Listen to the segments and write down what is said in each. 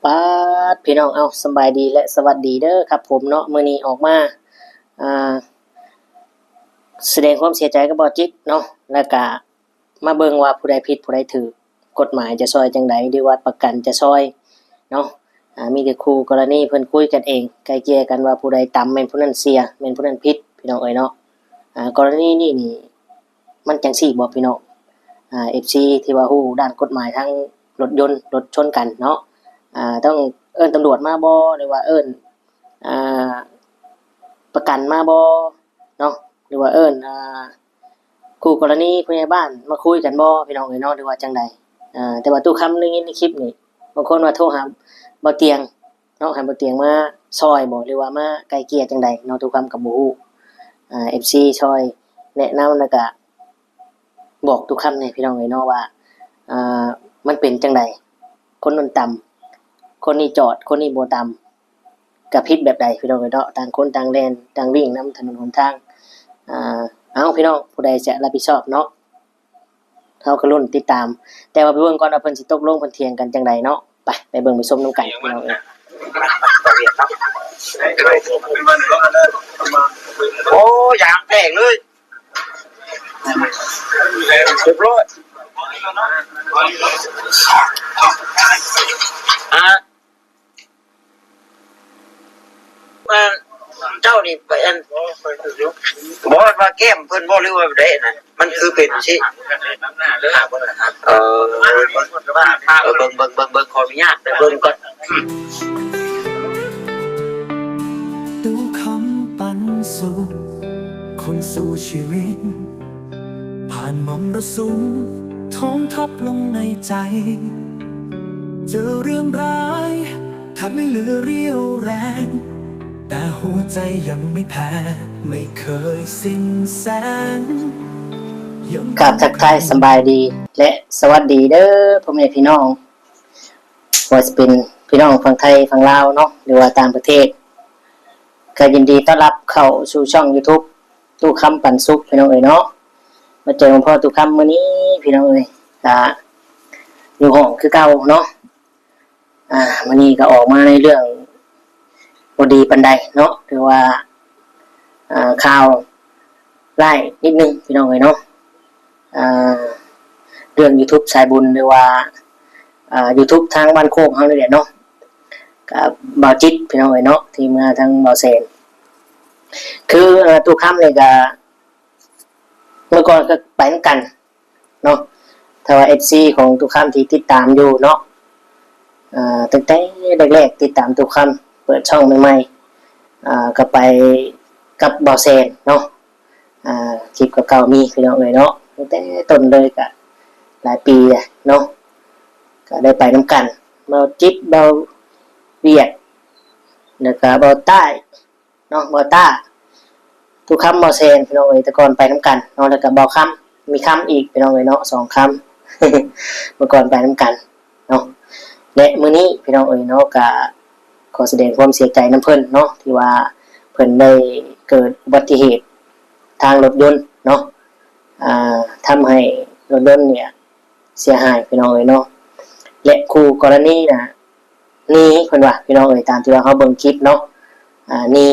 ປາດ ພີ່ນ້ອງ ເອົາ ສຳບາຍດີ ແລະ ສະຫວັດດີເດີຄັບຜົມເນາະ. ມື້ນີ້ອອກມາ ອ່າ ສະແດງຄວາມເສຍໃຈກັບບ່າວຈິດເນາະ ແລ້ວກະມາເບິ່ງວ່າຜູ້ໃດຜິດຜູ້ໃດຖືກ, ກົດໝາຍຈະຊ່ອຍຈັ່ງໃດ ຫຼືວ່າປະກັນຈະຊ່ອຍເນາະ. ອ່າ ມີແຕ່ຄູ່ກໍລະນີເພິ່ນຄຸຍກັນເອງ ໄກ່ເກ່ຍກັນວ່າຜູ້ໃດຕຳແມ່ນຜູ້ນັ້ນເສຍ ແມ່ນຜູ້ນັ້ນຜິດ ພີ່ນ້ອງເອີຍເນາະ. ອ່າ ກໍລະນີນີ້ນີ້ ມັນຈັ່ງຊີ້ບໍ່ພີ່ນ້ອງ? ອ່າ ເອັຟຊີ ທີ່ວ່າຮູ້ດ້ານກົດໝາຍທາງລົດຍົນ ລົດຊົນກັນເນາະ ອ່າ ຕ້ອງເອີ້ນຕຳຫຼວດມາບໍ່ ຫຼືວ່າເອີ້ນ ອ່າ ປະກັນມາບໍ່ເນາະ ຫຼືວ່າເອີ້ນ ອ່າ ຄູ່ກໍລະນີ ຜູ້ໃຫຍ່ບ້ານມາຄຸຍກັນບໍ່ ພີ່ນ້ອງເອີຍເນາະ ຫຼືວ່າຈັ່ງໃດ? ອ່າ ແຕ່ວ່າຕູ້ຄຳໄດ້ຍິນໃນຄລິບນີ້ ບາງຄົນວ່າໂທຫາບ່າວຕຽງ ເນາະ ໃຫ້ບ່າວຕຽງມາຊ່ອຍບໍ່ ຫຼືວ່າມາໄກ່ເກ່ຍຈັ່ງໃດເນາະ ຕູ້ຄຳກໍບໍ່ຮູ້. ອ່າ ເອັຟຊີ ຊ່ອຍແນະນຳ ແລ້ວກະບອກຕູ້ຄຳແດ່ ພີ່ນ້ອງເອີຍເນາະ ວ່າ ອ່າ ມັນເປັນຈັ່ງໃດ ຄົນນັ້ນຕຳ ຄົນນີ້ຈອດ ຄົນນີ້ບໍ່ຕຳ ກະຜິດແບບໃດ ພີ່ນ້ອງເອີຍເນາະ. ຕ່າງຄົນຕ່າງແລ່ນ ຕ່າງວິ່ງນຳຖະໜົນຫົນທາງ. ອ່າ ເອົາ ພີ່ນ້ອງ ຜູ້ໃດຈະຮັບຜິດຊອບເນາະ ເຮົາກໍລຸ້ນຕິດຕາມ ແຕ່ວ່າໄປເບິ່ງກ່ອນວ່າເພິ່ນຊິຕົກລົງ ເພິ່ນຖຽງກັນຈັ່ງໃດເນາະ. ໄປ ໄປເບິ່ງໄປຊົມນຳກັນ ພີ່ນ້ອງເອີຍ. ໂອ້ ຢາງແຕກເລີຍ ຮຽບຮ້ອຍ. ອ່າ ວ່າເຈົ້ານີ້ໄປອັນ ບໍ່ວ່າແກ້ມເພິ່ນບໍ່ ຫຼືວ່າໃດນະ ມັນຄືເປັນຈັ່ງຊີ້. ເອີ ເອີ ເບິ່ງ ເບິ່ງ ເບິ່ງ ເບິ່ງ ຂໍອະນຸຍາດໄປເບິ່ງກ່ອນ. ຕູ້ຄຳປັນສຸກ ຄົນສູ້ຊີວິດ ຜ່ານມໍລະສຸມ ທ້ອງທັບລົງໃນໃຈ ເຈີເລື່ອງຮ້າຍ ແທບໄມ່ເຫຼືອຣຽວແຮງ ແຕ່ຫົວໃຈຍັງໄມ່ແພ້ ໄມ່ເຄີຍສິ້ນແສງ ຍັງ ກາບທັກທາຍສະບາຍດີ ແລະ ສະຫວັດດີເດີພໍ່ແມ່ພີ່ນ້ອງ ບໍ່ວ່າຈະເປັນພີ່ນ້ອງຝັ່ງໄທຝັ່ງລາວເນາະ ຫຼືວ່າຕ່າງປະເທດ ກໍຍິນດີຕ້ອນຮັບເຂົ້າສູ່ຊ່ອງຢູທູບຕູ້ຄຳປັນສຸກ ພີ່ນ້ອງເອີຍເນາະ. ມາເຈີມາພໍ້ຕູ້ຄຳມື້ນີ້ ພີ່ນ້ອງເອີຍ ກະຢູ່ຫ້ອງຄືເກົ່າເນາະ. ອ່າ ມື້ນີ້ກໍອອກມາໃນເລື່ອງບໍ່ດີປານໃດເນາະ ຖືວ່າ ອ່າ ຂ່າວຮ້າຍນິດໜຶ່ງ ພີ່ນ້ອງເອີຍເນາະ. ອ່າ ເລື່ອງຢູທູບສາຍບຸນ ຫຼືວ່າ ອ່າ ຢູທູບທາງບ້ານໂຄກເຮົານີ້ແຫຼະເນາະ ກັບບ່າວຈິດ ພີ່ນ້ອງເອີຍເນາະ ທີ່ເມືອທາງບ່າວແສນ. ຄື ອ່າ ຕູ້ຄຳນີ້ກະ ເມື່ອກ່ອນກໍໄປນຳກັນເນາະ ຖ້າວ່າເອັຟຊີຂອງຕູ້ຄຳທີ່ຕິດຕາມຢູ່ເນາະ ອ່າ ຕັ້ງແຕ່ແລກໆ ຕິດຕາມຕູ້ຄຳເປີດຊ່ອງໃໝ່ໆ ອ່າ ກໍໄປກັບບ່າວແສນເນາະ. ອ່າ ຄລິບເກົ່າໆມີ ພີ່ນ້ອງເອີຍເນາະ ຕັ້ງແຕ່ຕົ້ນເລີຍ ກະຫຼາຍປີແລ້ວເນາະ ກະໄດ້ໄປນຳກັນ ບ່າວຈິດ ບ່າວຫວຽດ ແລ້ວກະບ່າວຕ້າຍເນາະ ບ່າວຕ້າ ຕູ້ຄຳ ບ່າວແສນ ພີ່ນ້ອງເອີຍ ແຕ່ກ່ອນໄປນຳກັນເນາະ ແລ້ວກະບ່າວຄຳ ມີຄຳອີກ ພີ່ນ້ອງເອີຍເນາະ ສອງຄຳ ເມື່ອກ່ອນໄປນຳກັນ ເນາະ ແລະ ມື້ນີ້ ພີ່ນ້ອງເອີຍເນາະ ກະຂໍສະແດງຄວາມເສຍໃຈນຳເພິ່ນເນາະ ທີ່ວ່າເພິ່ນໄດ້ເກີດອຸບັດຕິເຫດທາງລົດຍົນເນາະ ອ່າ ທຳໃຫ້ລົດຍົນເນຍເສຍຫາຍ ພີ່ນ້ອງເອີຍເນາະ ແລະ ຄູ່ກໍລະນີນະ ໜີ ເພິ່ນວ່າ ພີ່ນ້ອງເອີຍ ຕາມທີ່ວ່າເຮົາເບິ່ງຄລິບເນາະ ອ່າ ໜີ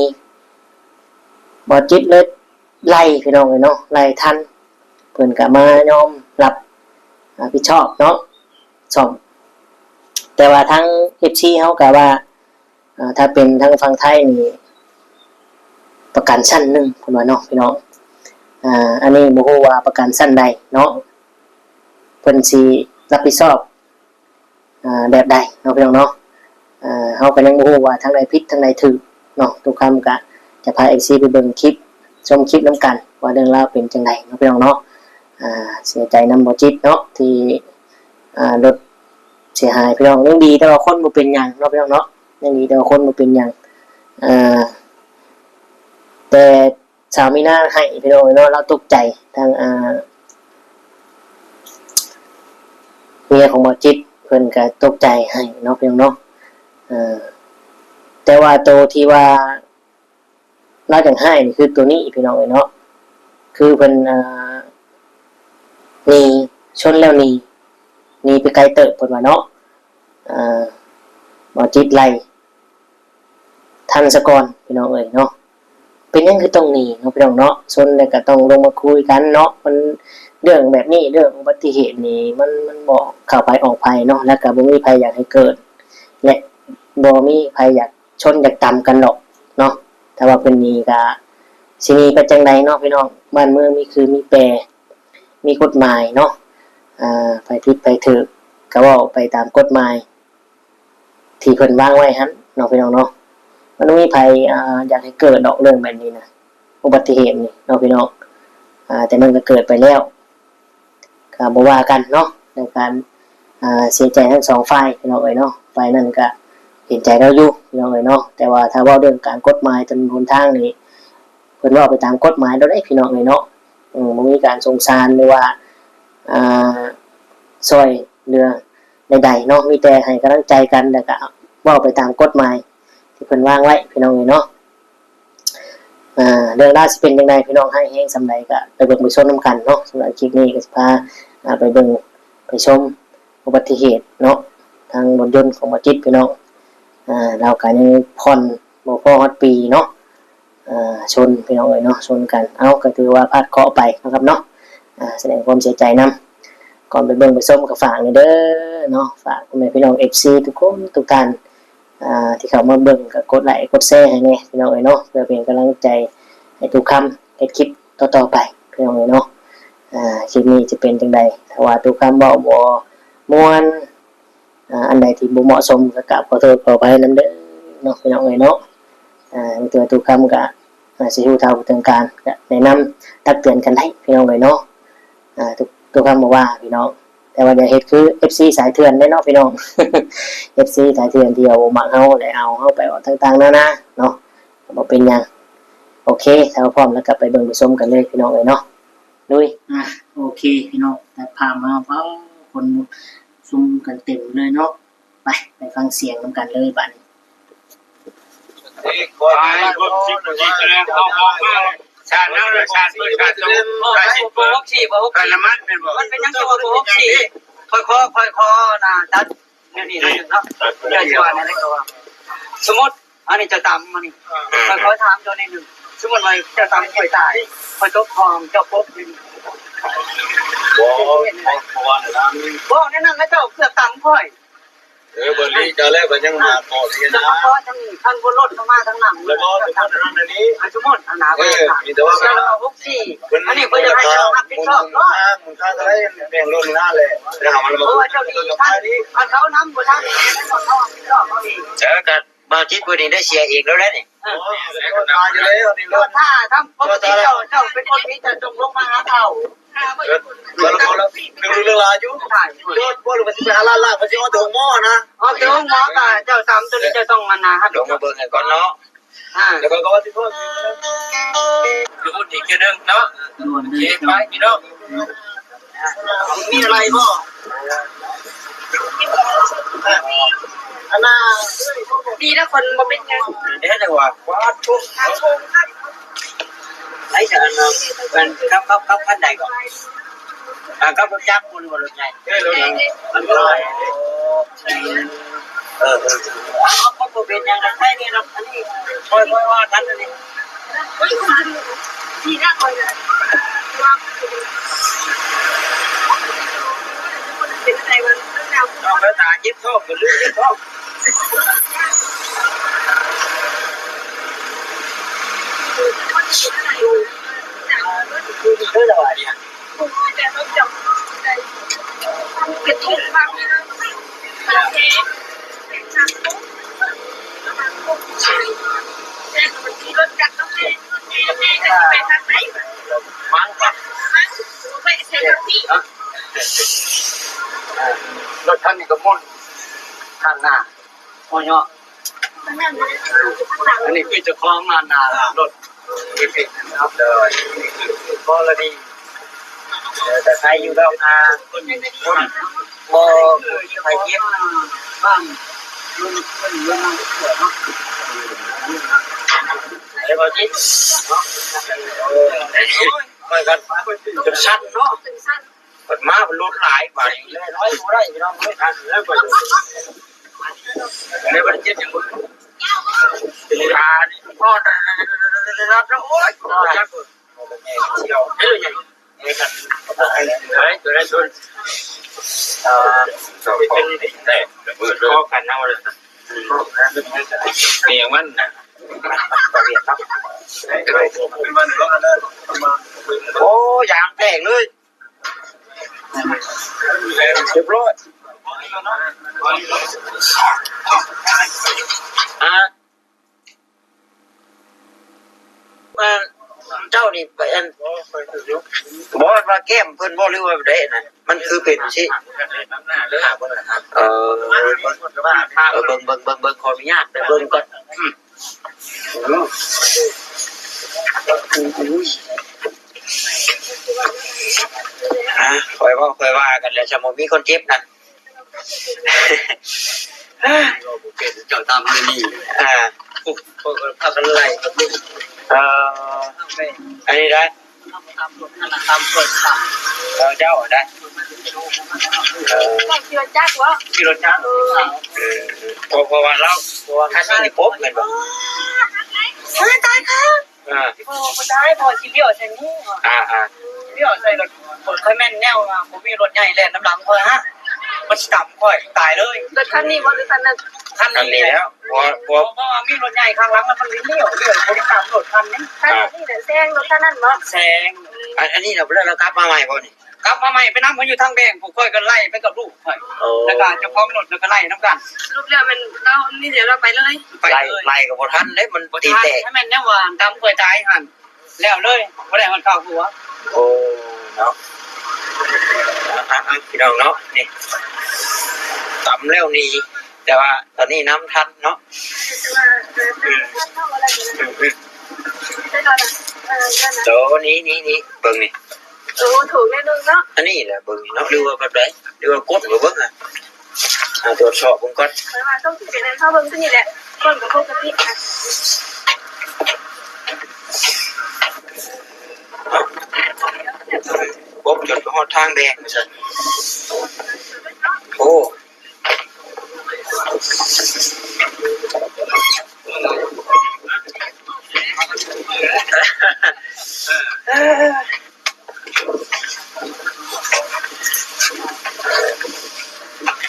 ບ່າວຈິດເລີຍໄລ່ ພີ່ນ້ອງເອີຍເນາະ ໄລ່ທັນ ເພິ່ນກະມາຍອມຮັບຜິດຊອບເນາະ ສ້ອມ ແຕ່ວ່າທາງເອັຟຊີເຮົາກະວ່າ ອ່າ ຖ້າເປັນທາງຝັ່ງໄທນີ້ ປະກັນຊັ້ນໜຶ່ງ ເພິ່ນວ່າເນາະ ພີ່ນ້ອງ ອ່າ ອັນນີ້ບໍ່ຮູ້ວ່າປະກັນຊັ້ນໃດເນາະ ເພິ່ນຊິຮັບຜິດຊອບ ອ່າ ແບບໃດເນາະ ພີ່ນ້ອງເນາະ ເຮົາກໍຍັງບໍ່ຮູ້ວ່າທາງໃດຜິດທາງໃດຖືກເນາະ. ຕູ້ຄຳກະຈະພາເອັຟຊີໄປເບິ່ງຄລິບ ຊົມຄລິບນຳກັນວ່າເລື່ອງລາວເປັນຈັ່ງໃດເນາະ ພີ່ນ້ອງເນາະ. ອ່າ ເສຍໃຈນຳບ່າວຈິດເນາະ ທີ່ ອ່າ ລົດເສຍຫາຍ ພີ່ນ້ອງ. ຍັງດີແຕ່ວ່າຄົນບໍ່ເປັນຫຍັງເນາະ ພີ່ນ້ອງເນາະ ຍັງດີແຕ່ວ່າຄົນບໍ່ເປັນຫຍັງ ອ່າ ແຕ່ ສາວມີນາໄຫ້ ພີ່ນ້ອງເອີຍເນາະ ລາວຕົກໃຈ ທາງ ອ່າ ເມຍຂອງບ່າວຈິດ ເພິ່ນກະຕົກໃຈໄຫ້ເນາະ ພີ່ນ້ອງເນາະ. ເອີ ແຕ່ວ່າໂຕທີ່ວ່າລາວຈັ່ງໄຫ້ນີ້ ຄືໂຕນີ້ ພີ່ນ້ອງເອີຍເນາະ ຄືເພິ່ນ ອ່າ ໜີ ຊົນແລ້ວໜີ ໜີໄປໄກເຕີບ ເພິ່ນວ່າເນາະ. ອ່າ ໝໍຈິດໄລ່ທັນຊະກ່ອນ ພີ່ນ້ອງເອີຍເນາະ. ເປັນຫຍັງຄືຕ້ອງໜີເນາະ ພີ່ນ້ອງເນາະ? ຊົນແລ້ວກໍຕ້ອງລົງມາຄຸຍກັນເນາະ. ມັນເລື່ອງແບບນີ້ ເລື່ອງອຸບັດຕິເຫດນີ້ ມັນ ມັນບໍ່ເຂົ້າໃຜອອກໃຜເນາະ ແລ້ວກໍບໍ່ມີໃຜຢາກໃຫ້ເກີດ ແລະ ບໍ່ມີໃຜຢາກຊົນຢາກຕຳກັນດອກເນາະ. ຖ້າວ່າເປັນນີ້ກໍຊິໜີໄປຈັ່ງໃດເນາະ ພີ່ນ້ອງ? ບ້ານເມືອງມີຄືມີແປ ມີກົດໝາຍເນາະ. ອ່າ ໃຜຜິດໃຜຖືກກໍເວົ້າໄປຕາມກົດໝາຍ ທີ່ເພິ່ນວາງໄວ້ຫັ້ນເນາະ ພີ່ນ້ອງເນາະ. ມັນບໍ່ມີໃຜ ອ່າ ຢາກໃຫ້ເກີດດອກເລື່ອງແບບນີ້ນະ ອຸບັດຕິເຫດນີ້ເນາະ ພີ່ນ້ອງ. ອ່າ ແຕ່ມັນກໍເກີດໄປແລ້ວ ກໍບໍ່ວ່າກັນເນາະ ໃນການ ອ່າ ເສຍໃຈທັງສອງຝ່າຍ ພີ່ນ້ອງເອີຍເນາະ. ຝ່າຍນັ້ນກໍເຫັນໃຈລາວຢູ່ ພີ່ນ້ອງເອີຍເນາະ. ແຕ່ວ່າຖ້າເວົ້າເລື່ອງການກົດໝາຍຖະໜົນຫົນທາງນີ້ ເພິ່ນເວົ້າໄປຕາມກົດໝາຍໂລດເດ້ ພີ່ນ້ອງເອີຍເນາະ. ເອີ ບໍ່ມີການສົງສານ ຫຼືວ່າ ອ່າ ຊ່ອຍເຫຼືອໃດໆເນາະ ມີແຕ່ໃຫ້ກຳລັງໃຈກັນ ແລ້ວກະເວົ້າໄປຕາມກົດໝາຍທີ່ເພິ່ນວາງໄວ້ ພີ່ນ້ອງເອີຍເນາະ. ອ່າ ເລື່ອງລາວຊິເປັນຈັ່ງໃດ ພີ່ນ້ອງ ຮ້າຍແຮງສ່ຳໃດກະໄປເບິ່ງໄປຊົມນຳກັນເນາະ. ສຳລັບຄລິບນີ້ກໍຊິພາ ອ່າ ໄປເບິ່ງໄປຊົມອຸບັດຕິເຫດເນາະ ທາງລົດຍົນຂອງໝໍຈິດ ພີ່ນ້ອງ. ອ່າ ລາວກະຍັງຜ່ອນບໍ່ພໍຮອດປີເນາະ ອ່າ ຊົນ ພີ່ນ້ອງເອີຍເນາະ ຊົນກັນ. ເອົ້າ ກໍຖືວ່າພາດເຄາະໄປເນາະຄັບເນາະ. ອ່າ ສະແດງຄວາມເສຍໃຈນຳ. ກ່ອນໄປເບິ່ງໄປຊົມກໍຝາກນີ້ເດີເນາະ ຝາກພໍ່ແມ່ພີ່ນ້ອງ ເອັຟຊີ ທຸກຄົນທຸກທ່ານ ອ່າ ທີ່ເຂົ້າມາເບິ່ງ ກໍກົດໄລ້ກົດແຊໃຫ້ແດ່ ພີ່ນ້ອງເອີຍເນາະ ເພື່ອເປັນກຳລັງໃຈໃຫ້ຕູຄຳເຮັດຄລິບຕໍ່ໆໄປ ພີ່ນ້ອງເອີຍເນາະ. ອ່າ ຄລິບນີ້ຈະເປັນຈັ່ງໃດ ຖ້າວ່າຕູຄຳເວົ້າບໍ່ມ່ວນ ອ່າ ອັນໃດທີ່ບໍ່ເໝາະສົມກໍກາບຂໍໂທດຂໍອະໄພນຳເດີເນາະ ພີ່ນ້ອງເອີຍເນາະ. ອ່າ ມີແຕ່ວ່າຕູຄຳກໍ ອ່າ ຊິຮູ້ເທົ່າບໍ່ເຖິງການ ກໍແນະນຳຕັກເຕືອນກັນໄດ້ ພີ່ນ້ອງເອີຍເນາະ. ອ່າ ຕູ ຕູຄຳບໍ່ວ່າ ພີ່ນ້ອງ ແຕ່ວ່າຢ່າເຮັດຄືເອັຟຊີສາຍເຖື່ອນເດ້ເນາະ ພີ່ນ້ອງ. ເອັຟຊີສາຍເຖື່ອນທີ່ວ່າບໍ່ມັກເຮົາ ແລະ ເອົາເຮົາໄປອອກຕ່າງໆນານາເນາະ ກໍບໍ່ເປັນຫຍັງ. ໂອເຄ ຖ້າວ່າພ້ອມແລ້ວກໍໄປເບິ່ງໄປຊົມກັນເລີຍ ພີ່ນ້ອງເອີຍເນາະ. ລຸຍ. ອ່າ ໂອເຄ ພີ່ນ້ອງ ຕັດພາບມາ ວ້າວ ຄົນຊຸມກັນເຕັມເລີຍເນາະ. ໄປ ໄປຟັງສຽງນຳກັນເລີຍບາດນີ້. ໄປ ຄົນສິບນາທີ ເອົາ ເອົາມາ ຊາດແລ້ວ ຊາດເພິ່ນ ຊາດຕົງ ຊາດສິບ ບໍ່ຫົກສີ່ ບໍ່ຫົກສີ່ ນ້ຳມັນແມ່ນບໍ່? ມັນເປັນຫຍັງຄືວ່າບໍ່ຫົກສີ່? ຂ້ອຍຂໍ ຂ້ອຍຂໍນະ ຕັດ ແນວນີ້ໜ້ອຍໜຶ່ງເນາະ ເຈົ້າຊິວ່າແນວໃດກໍວ່າ ສົມມຸດ ອັນນີ້ເຈົ້າຕຳ ອັນນີ້ ເອີ ຂ້ອຍຂໍຖາມເຈົ້າໜ້ອຍໜຶ່ງ ສົມມຸດວ່າເຈົ້າຕຳຂ້ອຍຕາຍ ຂ້ອຍຕົກຄອງ ເຈົ້າປົກຢູ່ນີ້ ບໍ່ ບໍ່ ບໍ່ວ່າແນວນັ້ນ ບໍ່ແນວນັ້ນ ແລ້ວເຈົ້າເກືອບຕຳຂ້ອຍ ເອີ ເບິ່ງນີ້ເຈົ້າແລ້ວກໍຍັງມາຂໍເສຍນະ ແລ້ວກໍຂໍທາງນີ້ ຄັນບໍ່ລົດກໍມາທາງຫຼັງ ແລ້ວກໍສົມມຸດອັນນັ້ນອັນນີ້ ອັນສົມມຸດອັນນັ້ນ ເອີ ມີແຕ່ວ່າ ແລ້ວກໍຫົກສີ່ ອັນນີ້ເພິ່ນຢາກໃຫ້ເຈົ້າຮັບຜິດຊອບເນາະ ມູນຄ່າເທົ່າໃດ ແບ່ງລົດນີ້ນະແຫຼະ ແລ້ວເຮົາມາ ເພາະວ່າເຈົ້າໜີທາງ ຄັນເຂົານຳບໍ່ທັນ ເຂົາຮັບຜິດຊອບເຮົາອີກ ເອີ ກໍ ບ່າວຈິດຜູ້ນີ້ໄດ້ເສຍເອງແລ້ວແຫຼະນີ້ ເອີ ເສຍກັນນຳຢູ່ແລ້ວນີ້ ຖ້າທຳປົກກະຕິເຈົ້າ ເຈົ້າເປັນຄົນດີ ເຈົ້າຈົ່ງລົງມາຫາເຂົາ ເອີ ແລ້ວເຂົາລະ ເລື່ອງລາວຢູ່ ຍອດບໍ່ ຫຼືວ່າຊິໄປຫາລ້ານລ້ານ ເພິ່ນຊິເອົາແຕ່ໂຮງໝໍນະ ເອົາແຕ່ໂຮງໝໍ ກໍເຈົ້າຕຳຕົວນີ້ ເຈົ້າຕ້ອງ ອັນນ່າ ຮັບຜິດຊອບ ລົງມາເບິ່ງໃຫ້ກ່ອນເນາະ ອ່າ ແລ້ວກໍ ກໍວ່າຊິໂທດ ຢູ່ພຸ້ນອີກເທື່ອໜຶ່ງເນາະ ໂອເຄ ໄປພີ່ນ້ອງ ມີອະໄລບໍ່? ອັນນ່າ ດີນະຄົນບໍ່ເປັນຫຍັງ ເດ້ ຈັ່ງວ່າ ປາດໂທ້ ໄອ້ ອັນນັ້ນ ແມ່ນຂັບ ຂັບ ຂັບຄັນໃດກໍ? ອ່າ ຂັບລົດຈັກບໍ່ ຫຼືວ່າລົດໃຫຍ່? ເອີ ລົດໃຫຍ່ ມັນກໍ ເອີ ເອີ ເອີ ເອົາ ເອົາ ບໍ່ເປັນຫຍັງດອກ ໃຊ້ນີ້ດອກ ອັນນີ້ ຄ່ອຍ ຄ່ອຍວ່າກັນ ອັນນີ້ ເປັນໄດວະ ນ້ອງເອີຍ ຕາເຈັບທ້ອງ ກໍລືມເຈັບທ້ອງ ຄືເດີລະວ່ານີ້ ມັ້ງວ່າ ລົດຄັນນີ້ກໍໝຸນຂ້າງໜ້າ ໂອ້ຍເນາະ ອັນນີ້ຄືເຈົ້າຂອງອັນນ່າລົດ ນີ້ຄືເຈົ້າຂອງລະດີ ເອີ ແຕ່ໃຄຢູ່ດອກ ອ່າ ບໍ່ມີໃຜເຈັບ ບ້ານ ເອີ ບໍ່ຈິດ ເອີ ຂ້ອຍກໍຈົນສັ່ນເນາະ ເພິ່ນມາເພິ່ນລົດຫຼາຍບາດນີ້ ເລີຍ ເລີຍບໍ່ໄດ້ ພີ່ນ້ອງເອີຍ ເລີຍບໍ່ໄດ້. ບໍ່ໄດ້ເຈັບຫຍັງເບິ່ງ ຕານີ້ພໍໄດ້ ໂອ້ຍ ເອີ ເປັນແຕກ ເປັນຂໍ້ກັນເຮົາເລີຍ ເປັນຫຍັງມັນນະ ໂອ້ ຢາງແຕກເລີຍ ຮຽບຮ້ອຍ ອ່າ ເຈົ້ານີ້ໄປອັນ ບໍ່ວ່າແກ້ມເພິ່ນບໍ່ ຫຼືວ່າໃດນະ ມັນຄືເປັນຈັ່ງຊີ້ ເອີ ເບິ່ງ ເບິ່ງ ເບິ່ງ ເບິ່ງ ຂໍອະນຸຍາດໄປເບິ່ງກ່ອນ ອ່າ ຄ່ອຍເວົ້າຄ່ອຍວ່າກັນແຫຼະ ຊະບໍ່ມີຄົນເຈັບນະ ເປັນເຈົ້າຕາມເລີຍນີ້ ອ່າ ພວກ ພວກພາກັນໄລ່ກັບລູກ ເອີ ອັນນີ້ໄດ້ ຕາມລົດ ຕາມລົດ ເອີ ເຈົ້າໄດ້ ເອີ ຂີ່ລົດຈັກບໍ່? ຂີ່ລົດຈັກ ເອີ ເອີ ເພາະ ເພາະວ່າລາວ ເພາະວ່າຄັນນີ້ນີ້ປົບແມ່ນບໍ່? ເອີ ຕາຍຄ່ະ ອ່າ ບໍ່ ບໍ່ໄດ້ ເພາະວ່າຊິລ້ຽວໃສ່ນີ້ ອ່າໆ ລ້ຽວໃສ່ລົດ ຂ້ອຍແມ່ນແນວວ່າບໍ່ມີລົດໃຫຍ່ແລ່ນນຳຫຼັງຂ້ອຍຮະ ມັນຊິຕຳຂ້ອຍຕາຍເລີຍ ລົດຄັນນີ້ບໍ່ ຫຼືຄັນນັ້ນ? ຄັນນີ້ແຫຼະ ຄັນນີ້ແຫຼະ ເພາະ ເພາະ ເພາະວ່າມີລົດໃຫຍ່ຂ້າງຫຼັງ ແລ້ວມັນລ້ຽວ ລ້ຽວບໍ່ໄດ້ຕາມລົດຄັນນີ້ ຄັນນີ້ແຫຼະແຊງລົດຄັນນັ້ນບໍ່? ແຊງ ອັນ ອັນນີ້ນະ ແລ້ວເຮົາກັບມາໃໝ່ບໍ່ນີ້? ກັບມາໃໝ່ ໄປນຳ ຂ້ອຍຢູ່ທາງແບງ ພວກຂ້ອຍກໍໄລ່ໄປກັບລູກຂ້ອຍ ໂອ້ ແລ້ວກໍເຈົ້າຂອງລົດ ແລ້ວກໍໄລ່ນຳກັນ ສະຫຼຸບແລ້ວແມ່ນລາວນີ້ເດ ລາວໄປເລີຍ ໄປເລີຍ ໄລ່ກໍບໍ່ທັນເດ້ ມັນຕີແຕກ ບໍ່ທັນ ຖ້າແມ່ນແນວວ່າຕຳຂ້ອຍຕາຍຫັ້ນ ແລ້ວເລີຍ ບໍ່ໄດ້ຮອດຄາວຄົວ ໂອ້ ເນາະ ອ່ະ ອ່ະ ພີ່ນ້ອງເນາະ ນີ້ ຕຳແລ້ວໜີ ແຕ່ວ່າຕອນນີ້ນຳທັນເນາະ ອືມ ອືມ ອືມ ໂຕນີ້ ນີ້ ນີ້ ເບິ່ງນີ້ ໂອ້ ຖືກແນ່ນອນເນາະ ອັນນີ້ແຫຼະ ເບິ່ງນີ້ເນາະ ຫຼືວ່າແບບໃດ ຫຼືວ່າກົດ ເບິ່ງ ເບິ່ງ ອ່າ ອ່າ ກວດສອບເບິ່ງກ່ອນ ຂ້ອຍວ່າຕ້ອງຊິເປັນອັນເຮົາເບິ່ງຕົວນີ້ແຫຼະ ຄົນບໍ່ປົກກະຕິ ປົກຈົນໄປຮອດທາງແດງວ່າຊັ້ນ ໂອ້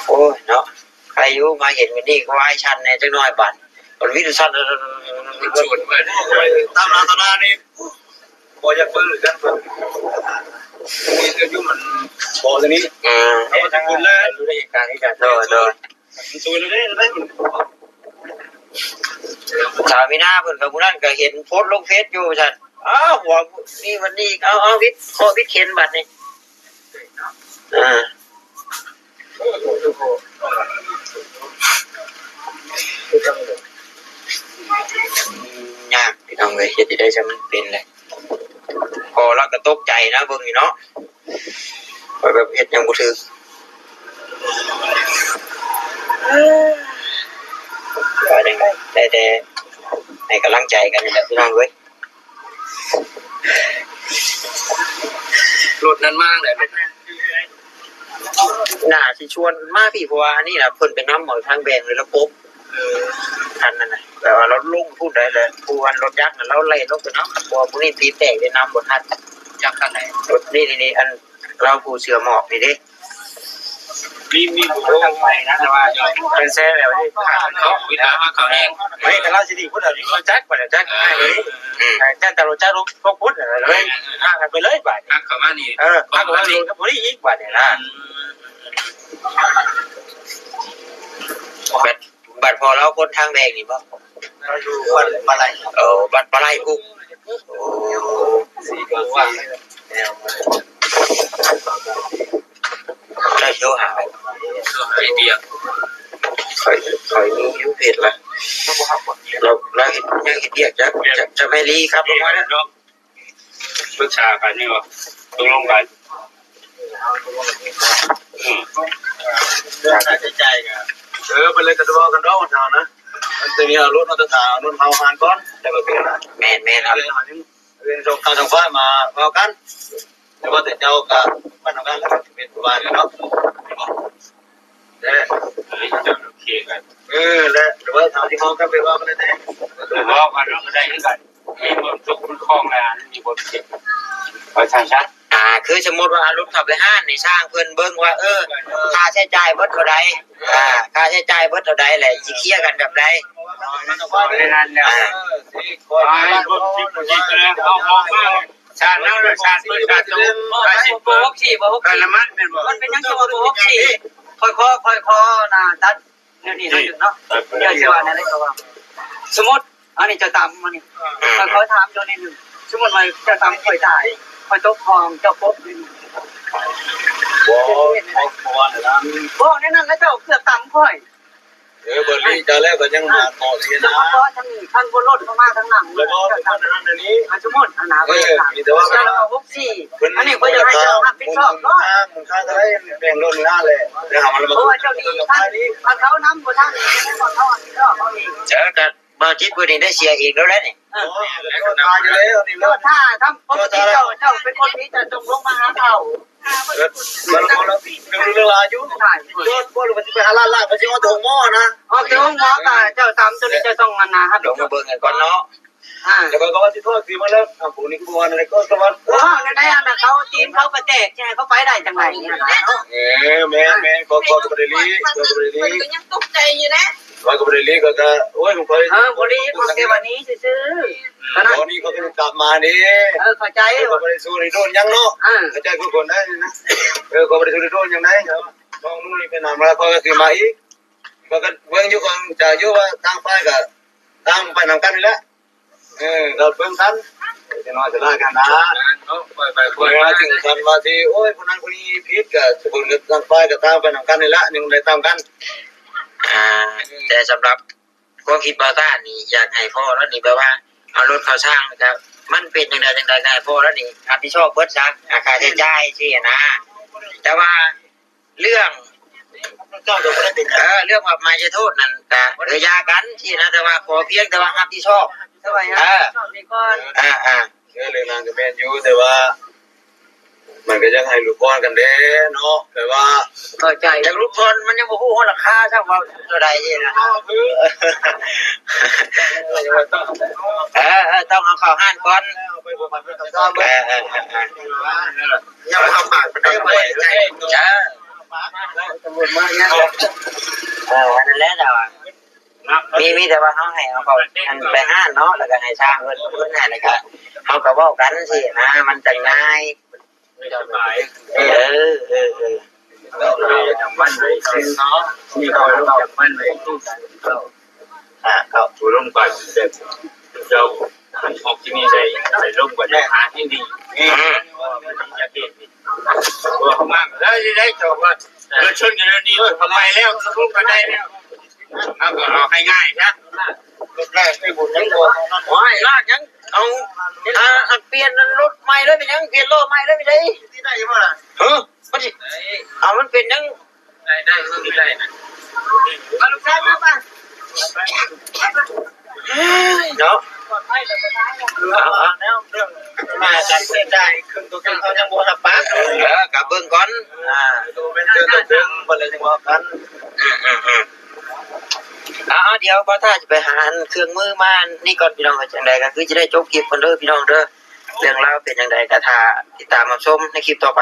ໂອ້ຍເນາະ ໃຄຢູ່ມາເຫັນມື້ນີ້ກໍວາຍຊັ້ນແດ່ຈັກໜ້ອຍບາດ ມັນມີແຕ່ຊັ້ນ ຕາມໜ້າຕາໜ້ານີ້ ບໍ່ຢາກເບິ່ງຄືກັນ ມີແຕ່ຢູ່ມັນບໍ່ຕົວນີ້ ອືມ ເອົາມາຈາກພຸ້ນແລ້ວ ຢູ່ໃນເຫດການຄືກັນ ໂດຍ ໂດຍ ມັນສູນເດ້ ສາວມີນາເພິ່ນກໍມື້ນັ້ນກໍເຫັນໂພສລົງເຟສຢູ່ວ່າຊັ້ນ ອ້າວ ຫົວນີ້ວັນນີ້ ເອົາ ເອົາ ວິດເຄາະວິດເຂັນບາດນີ້ ອ່າ ຍາກພີ່ນ້ອງເອີຍ ເຮັດຈັ່ງໃດຈັ່ງມັນເປັນແຫຼະ ພໍ່ລາວກໍຕົກໃຈນະ ເບິ່ງນີ້ເນາະ ຂ້ອຍແບບເຮັດຫຍັງບໍ່ຖືກ ວ່າຈັ່ງໃດ ໄດ້ແຕ່ໃຫ້ກຳລັງໃຈກັນນີ້ແຫຼະພີ່ນ້ອງເອີຍ. ລົດນັ້ນມາທາງໃດ? ລົດນັ້ນໜ້າຊິຊວນມາພີ້ ເພາະວ່າອັນນີ້ນະ ເພິ່ນໄປນຳເອົາທາງແບ່ງເລີຍ ລະປົບ ເອີ ຄັນນັ້ນນະ ແບບວ່າລາວລົງພຸ້ນໄດ້ແຫຼະ ຜູ້ອັນລົດຈັກນະ ລາວແລ່ນລົງໄປນຳ ເພາະວ່າຜູ້ນີ້ຕີນແຕກເດ້ ນຳບໍ່ທັນ. ຈັກຄັນໃດ? ລົດນີ້ ນີ້ ນີ້ ອັນລາວຜູ້ເສື້ອໝອກນີ້ເດ້. ມີ ມີຜູ້ທັກໄປນະ ແຕ່ວ່າເພິ່ນແຊແລ້ວນີ້ ຂາດເນາະ ເວລາມາເຂົ້າແຮງ ເຮີ້ຍ ຄັນລາວຊິໜີພຸ້ນລະ ລົດຈັກບາດນີ້ ຈັກ ເອີ ເອີ ຢ້ານແຕ່ລົດຈັກລົງພຸ້ນ ເລີຍ ເອີ ເອີ ເອີ ຫາກັນໄປເລີຍບາດນີ້ ຮັກເຂົ້າມານີ້ ເອີ ຮັກເຂົ້າມານີ້ກັບຜູ້ນີ້ອີກບາດນີ້ນະ ອືມ ບັດ ບັດພໍ່ລາວຄົນທາງແບງນີ້ບໍ່? ລາວຢູ່ບ້ານປາໄຫຼ ເອີ ບ້ານປາໄຫຼພຸ້ນ ໂອ້ ສີ່ໂມງກວ່າ ແລ້ວ ໄດ້ໂທຫາ ໂທຫາໄອ້ເດຍ ຂ້ອຍ ຂ້ອຍມີຢູ່ເພຈລະ ລາວ ລາວເຮັດ ຍັງເຮັດວຽກ ຈະ ຈະ ຈະໄປລີຄັບລົງມາເນາະ ປຶກສາກັນນີ້ບໍ່? ຕົກລົງກັນ ອືມ ຄ່າໃຊ້ຈ່າຍກະ ເອີ ເພິ່ນເລີຍກະຊິເວົ້າກັນດອກ ເຮົານະ ອັນຕົວນີ້ເອົາລົດເຮົາ ແຕ່ຖ້າເອົາລົດເຮົາຫານກ່ອນ ແລ້ວກະ ແມ່ນໆ ເອົາ ເລື່ອງຄ່າຊ່າງຟ້າມາເວົ້າກັນ ແຕ່ວ່າແຕ່ເຈົ້າກະບ້ານເຮົາກັນແລ້ວ ເປັນຜູ້ວ່າເນາະ. ແລະ ເອີ ເຈົ້າໂອເຄກັນ ເອີ ແລະ ຫຼືວ່າເຮົາຊິເວົ້າກັນໄປເວົ້າກັນໄດ້ ເວົ້າກັນເນາະ ກໍໄດ້ຄືກັນ ມີຄວາມສຸກຄຸ້ມຄອງແລ້ວ ອັນນີ້ບໍ່ເປັນ ວ່າຊັ້ນຊະ. ອ່າ ຄືສົມມຸດວ່າເອົາລົດເຂົ້າໄປຮ້ານນີ້ ຊ່າງເພິ່ນເບິ່ງວ່າ ເອີ ຄ່າໃຊ້ຈ່າຍເບິດເທົ່າໃດ ອ່າ ຄ່າໃຊ້ຈ່າຍເບິດເທົ່າໃດ ແລະ ຊິເຄຍກັນແບບໃດ ອ່າ ອ່າ ເອົາ ເອົາ ເອົາ ຊານເຮົາ ຊານເພິ່ນ ຊານຕົວ ບໍ່ຫົກສີ່ ບໍ່ຫົກສີ່ ນ້ຳມັນແມ່ນບໍ່? ມັນເປັນຫຍັງຄືວ່າບໍ່ຫົກສີ່? ຂ້ອຍຂໍ ຂ້ອຍຂໍນະ ຕັດແນວນີ້ໜ້ອຍໜຶ່ງເນາະ ເຈົ້າຊິວ່າແນວໃດກໍວ່າ ສົມມຸດ ອັນນີ້ເຈົ້າຕຳ ອັນນີ້ ຂ້ອຍຂໍຖາມເຈົ້າໜ້ອຍໜຶ່ງ ສົມມຸດວ່າເຈົ້າຕຳຂ້ອຍຕາຍ ຂ້ອຍຕົກຄອງ ເຈົ້າປົກຢູ່ນີ້ ບໍ່ ບໍ່ ບໍ່ວ່າແນວນັ້ນ ບໍ່ແນວນັ້ນ ແລ້ວເຈົ້າເກືອບຕຳຂ້ອຍ. ເອີ ເບິດລີ້ເຈົ້າແລ້ວກໍຍັງມາເກາະເສຍນາ ເຈົ້າມາເກາະທາງນີ້ ຄັນບໍ່ລົດເຂົ້າມາທາງຫຼັງ ແລ້ວກໍເຈົ້າຕຳ ອັນສົມມຸດຫັ້ນນະ ເອີ ມີແຕ່ວ່າ ເຈົ້າວ່າຫົກສີ່ ເພິ່ນ ອັນນີ້ຂ້ອຍຢາກໃຫ້ເຈົ້າຮັບຜິດຊອບເນາະ ມູນຄ່າເທົ່າໃດແບ່ງລົດນາແຫຼະ ແລ້ວເຮົາມາ ເພາະວ່າເຈົ້າໜີ ຄັນ ຄັນເຂົານຳບໍ່ທັນ ເຂົາຮັບຜິດຊອບເອົາເອງ ເຈົ້າກໍ ບ່າວຈິດຜູ້ນີ້ໄດ້ເສຍເອງໂລດແຫຼະນີ້ ເອີ ກໍຖ້າຢູ່ແລ້ວນີ້ ກໍຖ້າທຳປົກກະຕິເຈົ້າ ເຈົ້າເປັນຄົນຜິດ ເຈົ້າຕ້ອງລົງມາຫາເຂົາ ເອີ ມັນ ມັນ ມັນເລື່ອງລາວຢູ່ ບໍ່ ບໍ່ ຫຼືວ່າຊິໄປຫາລ້ານລ້ານ ກໍຊິເອົາໂຕໂຮງໝໍນະ ອອກຈາກໂຮງໝໍກໍເຈົ້າຕຳຕົວນີ້ ເຈົ້າຕ້ອງອັນນະ ຮັບ ລົງມາເບິ່ງກັນກ່ອນເນາະ ອ່າ ແລ້ວກໍວ່າຊິໂທດຄືມາແລ້ວ ອ່າ ຜູ້ນີ້ຄືບໍ່ວ່າແນວໃດກໍສະຫວັດ ເວົ້າແນວໃດ ອັນນະ ເຂົາຕີນເຂົາກະແຕກ ຊິໃຫ້ເຂົາໄປໄດ້ຈັ່ງໃດ ເອີ ແມ່ນໆ ຂ້ອຍ ຂ້ອຍກໍບໍ່ໄດ້ລີ້ ຂ້ອຍກໍບໍ່ໄດ້ລີ້ ເພິ່ນກໍຍັງຕົກໃຈຢູ່ແຫຼະ ຂ້ອຍກໍບໍ່ໄດ້ລີ້ ຂ້ອຍກໍ ໂອ້ຍ ຂ້ອຍ ເອີ ບໍ່ລີ້ ຂ້ອຍແຄ່ວ່າໜີຊື່ໆ ຕອນນັ້ນ ຕອນນີ້ຂ້ອຍກໍກັບມາເດ້ ເອີ ເຂົ້າໃຈ ຂ້ອຍກໍບໍ່ໄດ້ຊູ້ດີໂດນຫຍັງເນາະ ເອີ ເຂົ້າໃຈຄືຄົນໃດນະ ເອີ ຂ້ອຍບໍ່ໄດ້ຊູ້ດີໂດນຫຍັງໃດ ນ້ອງໜູນີ້ໄປນຳ ແລ້ວຂ້ອຍກໍຄືມາອີກ ຂ້ອຍກໍເບິ່ງຢູ່ ຂ້ອຍຮູ້ຈັກຢູ່ວ່າຕ່າງຝ່າຍກໍຕ່າງໄປນຳກັນນີ້ແຫຼະ ເອີ ກໍເບິ່ງກັນ ຈະນ້ອຍຈະຫຼາຍກັນນະ ເນາະ ຄ່ອຍໄປຄ່ອຍມາ ເຖິງຂັ້ນວ່າຊິ ໂອ້ຍ ຜູ້ນັ້ນຜູ້ນີ້ຜິດ ກໍທຸກຄົນກໍຕ່າງຝ່າຍກໍຕ່າງໄປນຳກັນນີ້ລະ ຍັງໄດ້ຕາມກັນ ອ່າ ແຕ່ສຳລັບຄວາມຄິດບ່າວຕ້ານີ້ ຢາກໃຫ້ພໍ່ລາວນີ້ ແບບວ່າເອົາລົດເຂົ້າຊ່າງ ແລ້ວກໍມັນເປັນຈັ່ງໃດຈັ່ງໃດ ກໍໃຫ້ພໍ່ລາວນີ້ຮັບຜິດຊອບເບິດຊະ ຄ່າໃຊ້ຈ່າຍຊີ້ນະ ແຕ່ວ່າ ເລື່ອງ ເຈົ້າກໍບໍ່ໄດ້ເປັນຫຍັງ ເອີ ເລື່ອງວ່າມາຍາໂທດນັ້ນກະ ເອີ ຢ່າກັນຊີ້ນະ ແຕ່ວ່າຂໍພຽງແຕ່ວ່າຮັບຜິດຊອບ ເອີ ເອີ ເລື່ອງນັ້ນກໍແມ່ນຢູ່ ແຕ່ວ່າມັນກໍຢາກໃຫ້ຫຼຸດຜ່ອນກັນແດ່ເນາະ ແບບວ່າເຂົ້າໃຈ ຢາກຫຼຸດຜ່ອນ ມັນຍັງບໍ່ຮູ້ຮອດລາຄາຊ້ຳວ່າເທົ່າໃດຊີ້ນະ ເອີ ເອີ ຕ້ອງເອົາເຂົ້າຮ້ານກ່ອນ ເອີ ເອີ ເອີ ເອີ ຍັງບໍ່ຮັບປາກປານໃດ ບໍ່ໄດ້ໃຈ ເອີ ເອີ ອັນນັ້ນແຫຼະ ແຕ່ວ່າມີ ມີແຕ່ວ່າເຮົາໃຫ້ເອົາເຂົ້າ ອັນ ໄປຮ້ານເນາະ ແລ້ວກໍໃຫ້ຊ່າງເພິ່ນ ເພິ່ນໃຫ້ ແລ້ວກໍເຮົາກໍເວົ້າກັນຊີ້ນະ ມັນຈັ່ງງ່າຍ ສະບາຍ ເອີ ເອີ ເອີ ເອີ ປະຈຳວັນໄວ້ຄືເນາະ ມີຂໍ້ລົງປະຈຳວັນໄວ້ຄືກັນ ອ່າ ເຂົ້າ ຕົກລົງກັນແບບເຈົ້າ ອັນອອກທີ່ນີ້ໄດ້ ໄດ້ລົງກັນໄດ້ຫາທີ່ນີ້ ອືມ ຢາກເຮັດນີ້ ຕົວເຂົາມາເລີຍໄດ້ ເຈົ້າວ່າເກີດຊົນກັນແນວນີ້ ໂອ້ຍ ເຂົາໄປແລ້ວ ຕົກລົງກັນໄດ້ແລ້ວ ເຮົາກໍເອົາໃຫ້ງ່າຍຊະ ລົດແລກໄດ້ບຸນຍັງບໍ່ ໂອ້ຍ ລາກຫຍັງ ເອົາ ອ່າ ອັນປ່ຽນລົດໃໝ່ເລີຍ ເປັນຫຍັງ ປ່ຽນລໍ້ໃໝ່ເລີຍ ເປັນໃດ ທີ່ໄດ້ບໍ່ລະ ເອີ ມັນຊິ ເອົາ ມັນເປັນຫຍັງ ໄດ້ ໄດ້ ໄດ້ນະ ເອົາລູກຊາຍມາໄປ ເນາະ ເອົາ ເອົາ ແນວເລື່ອງມາຈັດເສັ້ນໄດ້ ເຄິ່ງໂຕເຄິ່ງເຮົາຍັງບໍ່ຮັບປາກ ເອີ ກໍເບິ່ງກ່ອນ ອ່າ ໂຕເປັນເຄິ່ງໂຕເຄິ່ງ ບໍ່ໄດ້ຍັງເວົ້າກັນ ອືມ ອືມ ອືມ ເອົາ ເອົາ ດຽວບ່າວຕ້າຊິໄປຫາອັນເຄື່ອງມືມານີ້ກ່ອນ ພີ່ນ້ອງເອີຍ ຈັ່ງໃດກໍຄືຊິໄດ້ຈົບຄລິບກ່ອນເດີ ພີ່ນ້ອງເດີ ເລື່ອງລາວເປັນຈັ່ງໃດກໍຖ້າຕິດຕາມຮັບຊົມໃນຄລິບຕໍ່ໄປ.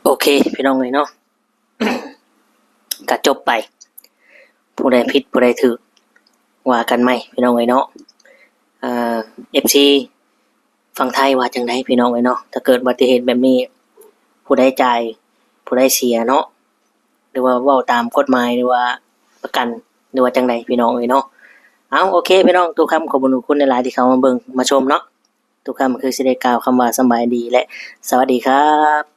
ໂອເຄ ພີ່ນ້ອງເອີຍເນາະ ກະຈົບໄປ ຜູ້ໃດຜິດຜູ້ໃດຖືກ ວ່າກັນໃໝ່ພີ່ນ້ອງເອີຍເນາະ ເອີ ເອັຟຊີຝັ່ງໄທວ່າຈັ່ງໃດພີ່ນ້ອງເອີຍເນາະ ຖ້າເກີດອຸບັດຕິເຫດແບບນີ້ ຜູ້ໃດຈ່າຍ ຜູ້ໃດເສຍເນາະ ຫຼືວ່າເວົ້າຕາມກົດໝາຍ ຫຼືວ່າປະກັນ ຫຼືວ່າຈັ່ງໃດພີ່ນ້ອງເອີຍເນາະ ເອົາ ໂອເຄ ພີ່ນ້ອງ ທຸກຄຳຂອບຄຸນຫຼາຍໆທີ່ເຂົ້າມາເບິ່ງມາຊົມເນາະ ທຸກຄຳຄືຊິໄດ້ກ່າວຄຳວ່າສະບາຍດີ ແລະ ສະຫວັດດີຄັບ.